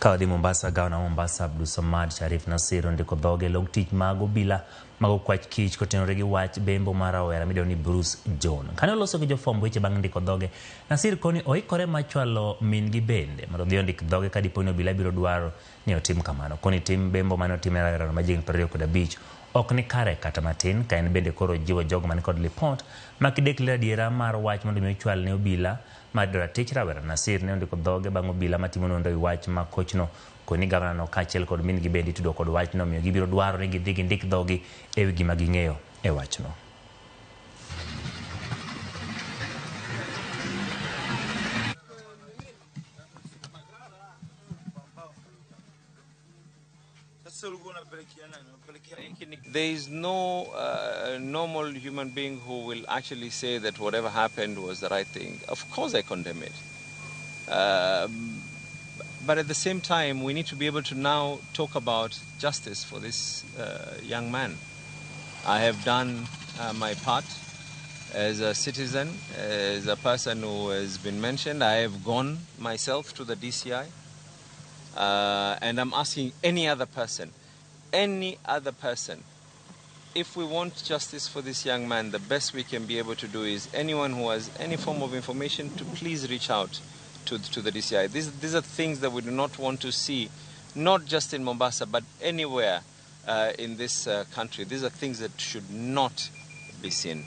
Ka wadhi Mombasa, gavana ma Mombasa Abdulsamad Sharif Nasir ondiko dhoge e log tich mag obila mag okwach kich kotenore gi wach bembo mar rawera midendo ni Bruce John. Kane oloso gi jofwamb weche bang' ndiko dhoge, Nasir koni oikore mar chwalo min gi bende mondo odhi ondik dhoge ka dipo ni obila biro dwaro ni otim kamano. Koni tim bembo mane otim ne rawerano ma jahigni 25 ok ni kare kata matin ka en bende koro ojiwo jogo man kod lipot ma kidek ler adiera mar wach mondo mi ochwal ne obila mar ratich rawera. Nasir ne ondiko dhoge bang' obila matimo nonro e wach ma kochno koni gavana no kaachiel kod min gi bende itudo kod wachno omiyo gibiro dwaro ni gidhi gindik dhogi e wi gima ging'eyo e wachno. There is no normal human being who will actually say that whatever happened was the right thing. Of course I condemn it. But at the same time, we need to be able to now talk about justice for this young man. I have done my part as a citizen, as a person who has been mentioned. I have gone myself to the DCI, and I'm asking any other person, any other person, if we want justice for this young man, the best we can be able to do is anyone who has any form of information to please reach out to the DCI. These are things that we do not want to see, not just in Mombasa, but anywhere in this country. These are things that should not be seen.